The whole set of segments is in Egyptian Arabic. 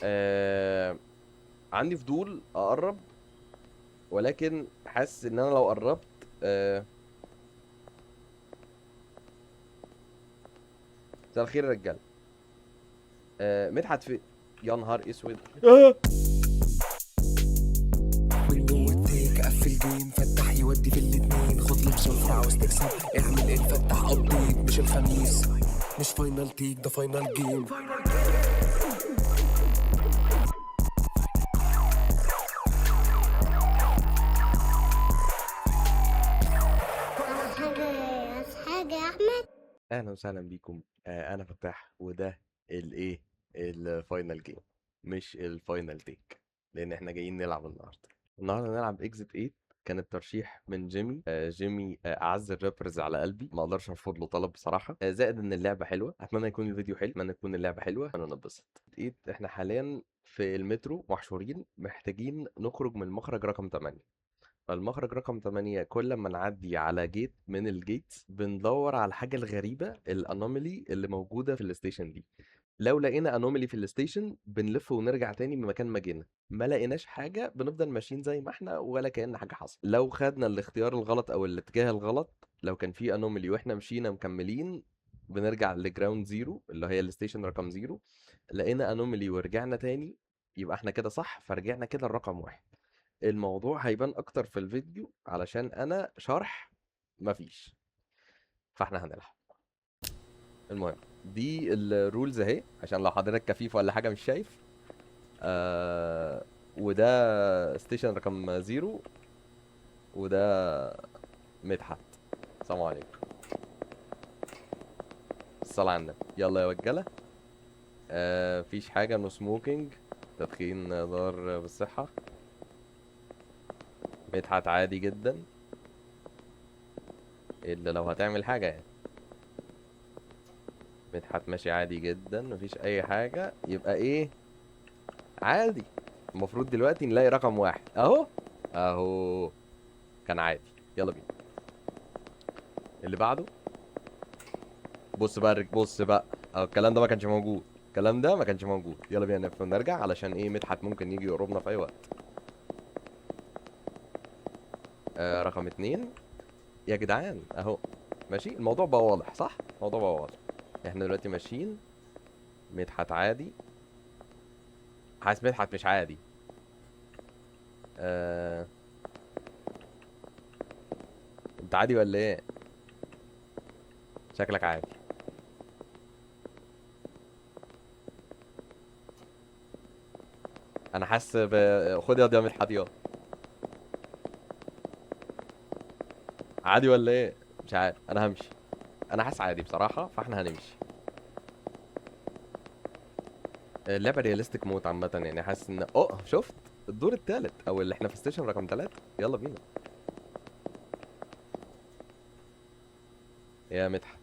آه عندي فضول اقرب، ولكن حاسس ان انا لو قربت مساء الخير يا رجاله. مدحت في، يا نهار اسود. والموت قفل game فتح يودي في الاتنين، خد لك شفرة عاوز تكسب اعمل ايه، فتح update مش الخميس، مش final take ده final game. حاجة يا أحمد. اهلا وسهلا بيكم. انا فتاح، وده الايه ال final game مش ال final take، لان احنا جايين نلعب النهارده. النهارده نلعب Exit 8. كان الترشيح من جيمي. جيمي اعز ال rappers على قلبي، ما اقدرش ارفض له طلب بصراحة. زائد ان اللعبة حلوة، اتمنى يكون الفيديو حلو، اتمنى تكون اللعبة حلوة، اتمنى نتبسط. 8 احنا حاليا في المترو محشورين، محتاجين نخرج من المخرج رقم 8. فالمخرج رقم 8 كل ما نعدي على gate من ال gates بندور على الحاجة الغريبة، ال anomaly اللي موجودة في ال station دي. لو لقينا anomaly في ال station بنلف ونرجع تاني من مكان ما جينا، ما لقيناش حاجة بنفضل ماشيين زي ما احنا ولا كأن حاجة حصلت. لو خدنا الاختيار الغلط او الاتجاه الغلط، لو كان في anomaly واحنا مشينا مكملين بنرجع ل ground zero اللي هي ال station رقم zero. لقينا anomaly ورجعنا تاني يبقى احنا كده صح، فرجعنا كده الرقم 1. الموضوع هيبان اكتر في الفيديو علشان انا شرح مفيش، فاحنا هنلعب. المهم دي ال rules اهي، عشان لو حضرتك كفيف ولا حاجة مش شايف. وده station رقم 0، وده مدحت. السلام عليكم، الصلاة على النبي. يلا يا رجاله. مفيش حاجة، no smoking، تدخين ضار بالصحة. مدحت عادي جدا، الا لو هتعمل حاجة يعني. مدحت ماشي عادي جدا، مفيش اي حاجة، يبقى ايه، عادي. المفروض دلوقتي نلاقي رقم 1. اهو اهو كان عادي. يلا بينا اللي بعده. بص بقى، بص بقى، اهو الكلام ده ما كانش موجود، الكلام ده ما كانش موجود. يلا بينا نلف ونرجع علشان ايه، مدحت ممكن يجي يقربنا في اي وقت. رقم 2 يا جدعان اهو ماشي. الموضوع بقى واضح صح؟ الموضوع بقى واضح. احنا دلوقتي ماشيين، مدحت عادي، حاسس مدحت مش عادي. انت عادي ولا ايه؟ شكلك عادي. انا حاسس خد يا مدحت، يا عادي ولا ايه؟ مش عارف. انا همشي، انا حاسس عادي بصراحة، فاحنا هنمشي. اللعبة realistic موت عامة يعني، حاسس ان شفت الدور الثالث او اللي احنا في station رقم 3. يلا بينا يا مدحت.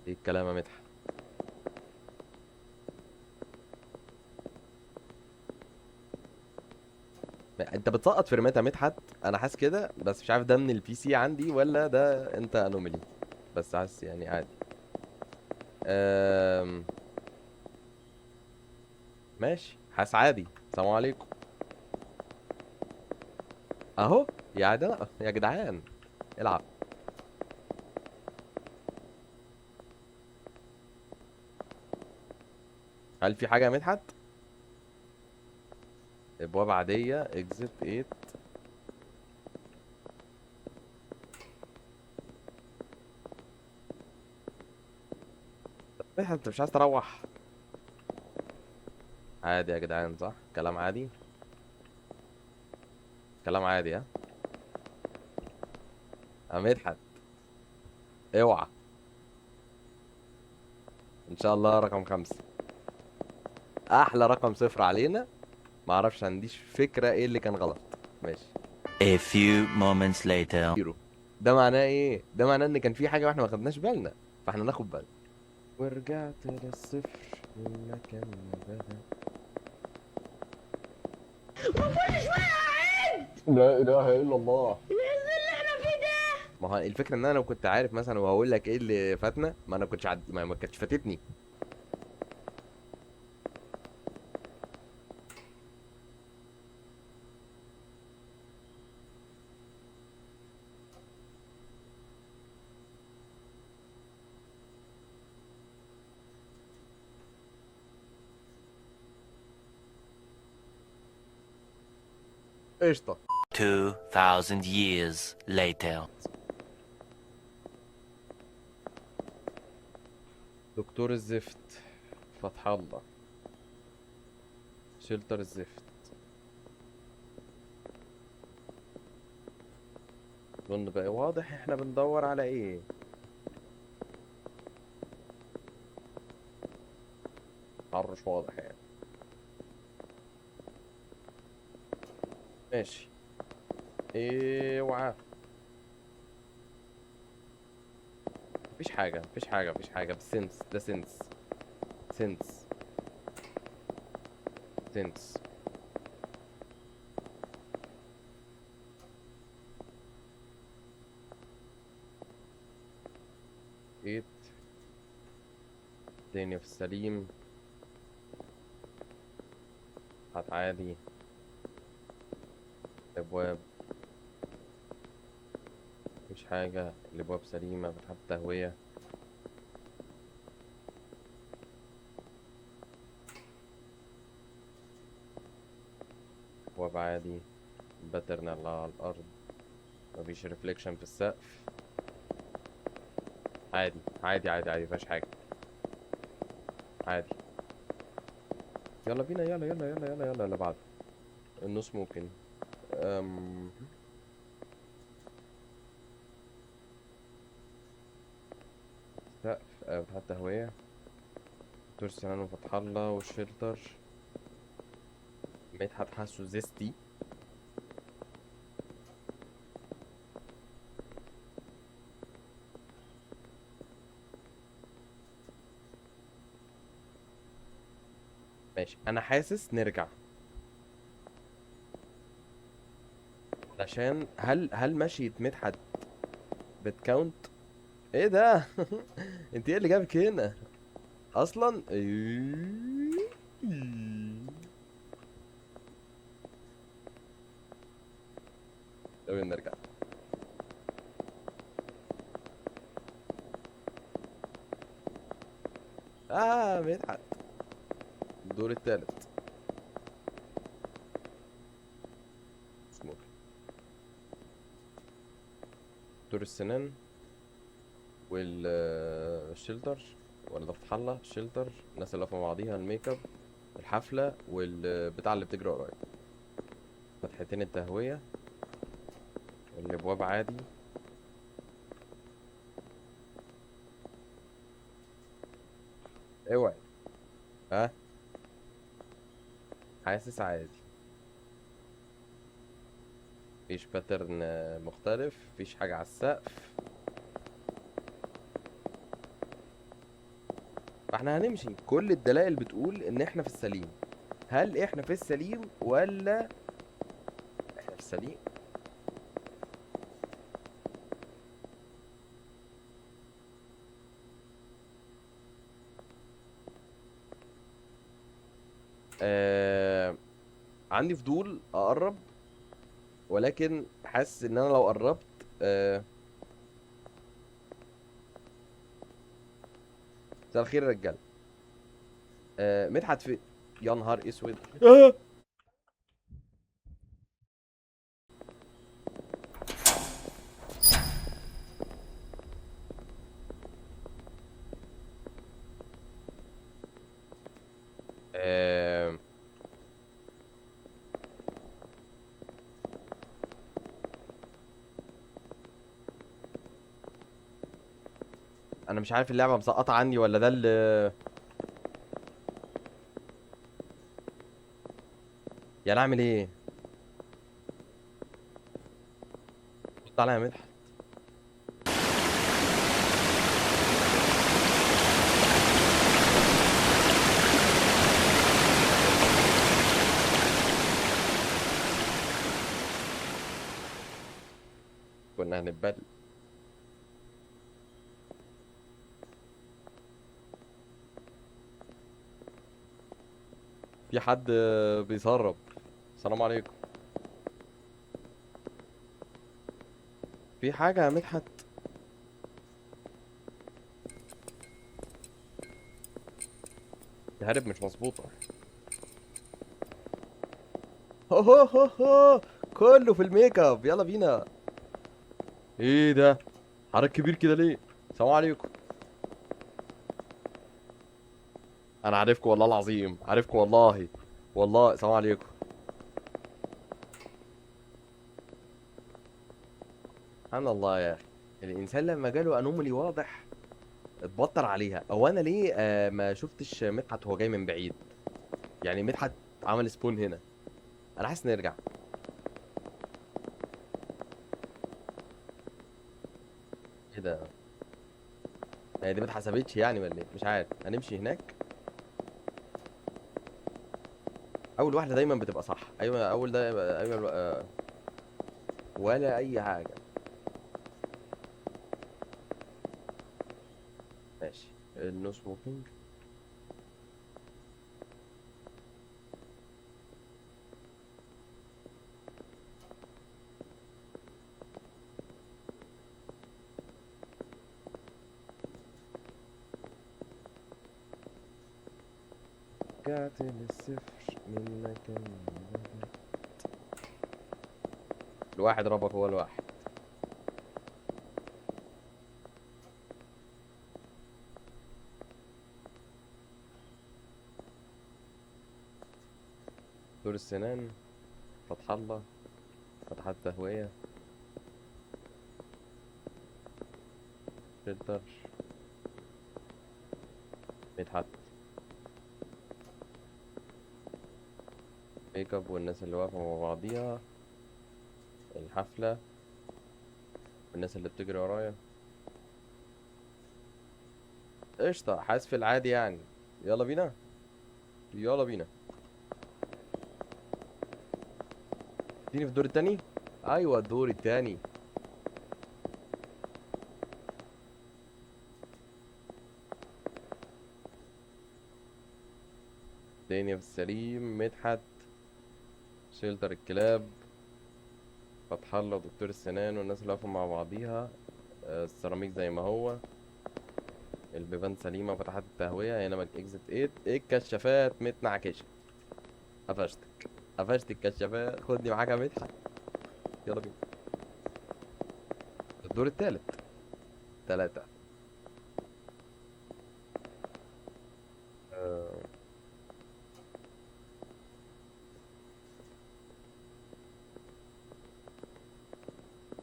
ايه الكلام يا مدحت؟ انت بتسقط فريمات يا مدحت، انا حاسس كده، بس مش عارف ده من ال PC عندي ولا ده انت anomaly، بس حاسس يعني عادي. ماشي، حاسس عادي. السلام عليكم. اهو يا عدل يا جدعان، العب. هل في حاجة يا مدحت؟ ابواب عادية، exit 8. طب انت مش عايز تروح؟ عادي يا جدعان صح؟ كلام عادي، كلام عادي. ها يا مدحت اوعى ان شاء الله رقم 5، احلى رقم 0 علينا. ما اعرفش، عنديش فكرة ايه اللي كان غلط. ماشي. A few moments later. zero. ده معناه ايه؟ ده معناه ان كان في حاجة واحنا ما خدناش بالنا، فاحنا ناخد بالنا. ورجعت للصفر من مكان ما بدأ. وكل شوية أعد. لا اله الا الله. ايه اللي احنا فيه ده؟ ما هو الفكرة ان انا لو كنت عارف مثلا وهقول لك ايه اللي فاتنا، ما انا كنتش ما كانتش فاتتني. قشطه. 2,000 years later. دكتور الزفت فتح الله، shelter الزفت. اظن بقى واضح احنا بندور على ايه. حرش واضح يعني. ماشي. اوعى، مفيش حاجة مفيش حاجة مفيش حاجة. بس sense ده، sense sense sense. eight. الدنيا في السليم. هتعادي الابواب، مفيش حاجة. الابواب سليمة. فتحات تهوية. ابواب عادي. pattern اللي على الارض. مفيش reflection في السقف. عادي عادي عادي عادي، مفيهاش حاجة. عادي. يلا بينا، يلا يلا يلا يلا يلا اللي بعده. النص ممكن. سقف، فتحات تهوية، دكتور سنان وفتح الله وال shelter. مدحت حاسه زيستي. ماشي، انا حاسس نرجع، علشان هل مشيت مدحت بت count؟ ايه ده؟ انت ايه اللي جابك هنا اصلا؟ طب نرجع. مدحت الدور الثالث. سموك. دور السنان وال shelter، ولا ده فتح الله؟ ال shelter، الناس اللي واقفة مع بعضيها، الميك اب، الحفلة، والبتاع اللي بتجري ورايا. فتحتين التهويه، الابواب عادي. اوعي. ها، حاسس عادي، مفيش pattern مختلف، مفيش حاجة على السقف. فاحنا هنمشي. كل الدلائل بتقول ان احنا في السليم. هل احنا في السليم ولا احنا في السليم؟ عندي فضول اقرب، ولكن حاسس ان انا لو قربت مساء الخير يا رجاله. مدحت في، يا نهار اسود. انا مش عارف اللعبة مسقطه عني ولا ده اللي يعني اعمل ايه؟ رد عليا يا مدحت. كنا هنتبل. في حد بيسرب. السلام عليكم. في حاجة يا مدحت؟ الهرب مش مظبوطة. هو هو هو كله في الميك اب. يلا بينا. ايه ده؟ حرك كبير كده ليه؟ السلام عليكم. انا عارفكم والله العظيم، عارفكم والله والله. السلام عليكم. سبحان الله يا اخي، الانسان لما جاله anomaly واضح اتبطر عليها. هو انا ليه ما شفتش مدحت وهو جاي من بعيد؟ يعني مدحت عمل spawn هنا. انا حاسس نرجع. ايه ده؟ هي دي ما اتحسبتش يعني ولا ايه؟ مش عارف. هنمشي هناك. اول واحدة دايما بتبقى صح. ايوه اول ده، ايوه ولا اي حاجة. ماشي. ال no smoking. رجعت للصفر من مكان بدأت. الواحد ربك هو الواحد. دور السنان، فتح الله، فتحات تهوية، فلتر، مدحت، ميك اب، والناس اللي واقفة مع بعضيها، الحفلة، والناس اللي بتجري ورايا. قشطة، حاسس في العادي يعني. يلا بينا يلا بينا. اديني في الدور التاني. ايوه الدور التاني. الدنيا في السليم. مدحت، شيلتر الكلاب، فتح الله، ودكتور السنان، والناس اللي واقفة مع بعضيها. السيراميك زي ما هو، البيبان سليمة، فتحات التهويه هنا. exit 8. ايه الكشافات متنعكشه؟ قفشتك، قفشت الكشافات. خدني معاك يا مدحت. يلا بينا الدور التالت. 3.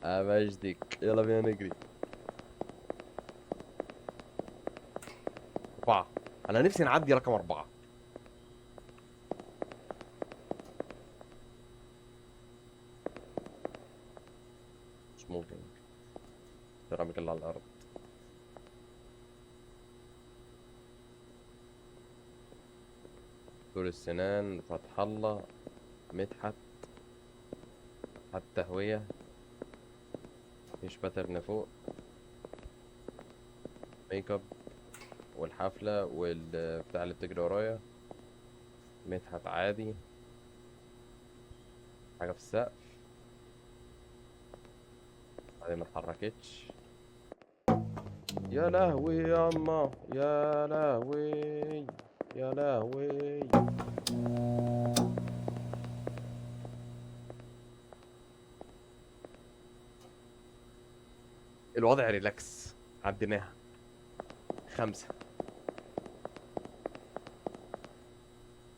قفشتك. يلا بينا نجري. 4. أنا نفسي نعدي رقم 4. مش ممكن. سيراميك اللي على الأرض. دور السنان، فتح الله، مدحت، حتى تهوية، مفيش pattern فوق، ميك اب، والحفلة، والبتاع اللي بتجري ورايا. مدحت عادي، حاجة في السقف بعدين ما اتحركتش. يا لهوي يا اما، يا لهوي يا لهوي. الوضع relax، عديناها. 5.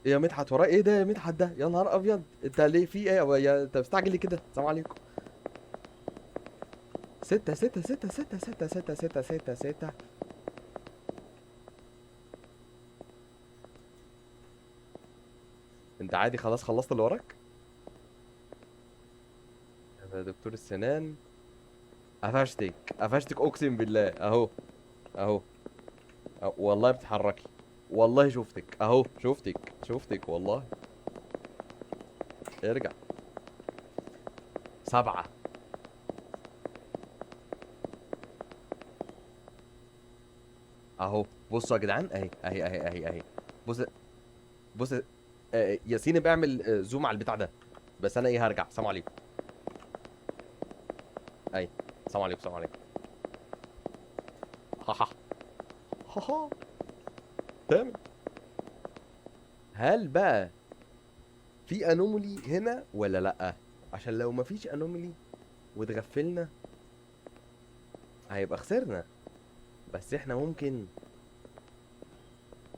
ايه يا مدحت ورايا؟ ايه ده يا مدحت ده؟ يا نهار ابيض، انت ليه في ايه يا انت مستعجل ليه كده؟ السلام عليكم. 6 6 6 6 6 6 6 6 6. انت عادي خلاص خلصت اللي وراك؟ يا دكتور السنان قفشتك، قفشتك اقسم بالله. اهو اهو والله بتتحركي، والله شفتك اهو، شفتك شفتك والله. ارجع. 7. اهو بصوا يا جدعان، اهي اهي اهي اهي اهي. بص بص، ياسين بيعمل zoom على البتاع ده، بس انا ايه هرجع. سلام عليكم. اي سلام عليكم، سلام عليكم. ها ها ها ها، تمام. هل بقى في anomaly هنا ولا لا؟ عشان لو مفيش anomaly واتغفلنا هيبقى خسرنا، بس احنا ممكن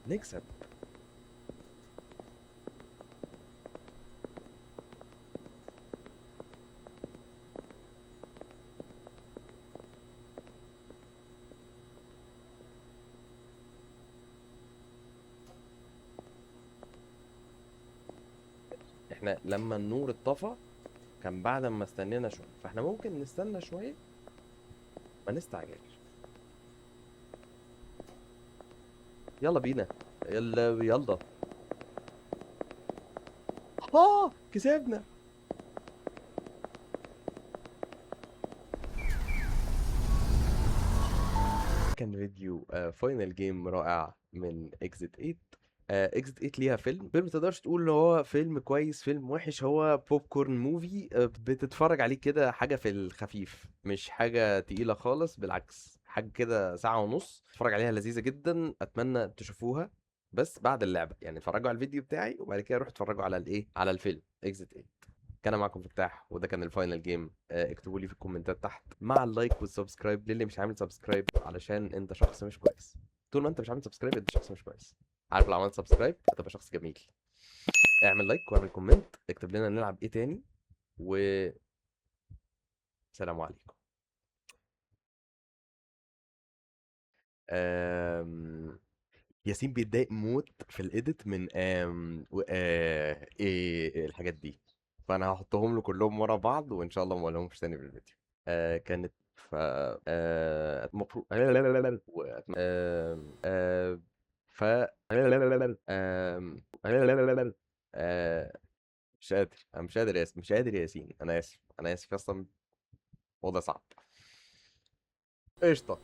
نكسب. احنا لما النور اتطفى كان بعد ما استنينا شوية، فاحنا ممكن نستنى شوية، ما نستعجلش. يلا بينا، يلا يلا. كسبنا. كان فيديو final game رائع من Exit 8. Exit 8 ليها فيلم ما تقدرش تقول ان هو فيلم كويس فيلم وحش، هو popcorn movie بتتفرج عليه كده، حاجة في الخفيف، مش حاجة تقيلة خالص، بالعكس حاجة كده ساعة ونص تتفرج عليها، لذيذة جدا. اتمنى تشوفوها بس بعد اللعبة، يعني اتفرجوا على الفيديو بتاعي وبعد كده روحوا اتفرجوا على الايه، على الفيلم Exit 8. كان معاكم فتاح، وده كان ال final game. اكتبوا لي في الكومنتات تحت مع ال like وال subscribe للي مش عامل subscribe، علشان انت شخص مش كويس. طول ما انت مش عامل subscribe انت شخص مش كويس. عارف لو عملت subscribe هتبقى شخص جميل. اعمل like واعمل comment، اكتب لنا نلعب ايه تاني، و سلام عليكم. ياسين بيتضايق موت في ال edit من و ايه الحاجات دي، فانا هحطهم له كلهم ورا بعض وان شاء الله ما اقولهمش تاني في الفيديو. كانت ف المفروض ف مش قادر، انا مش قادر يا ياسين، مش قادر يا ياسين، انا اسف، انا اسف اصلا، وضع صعب. قشطه.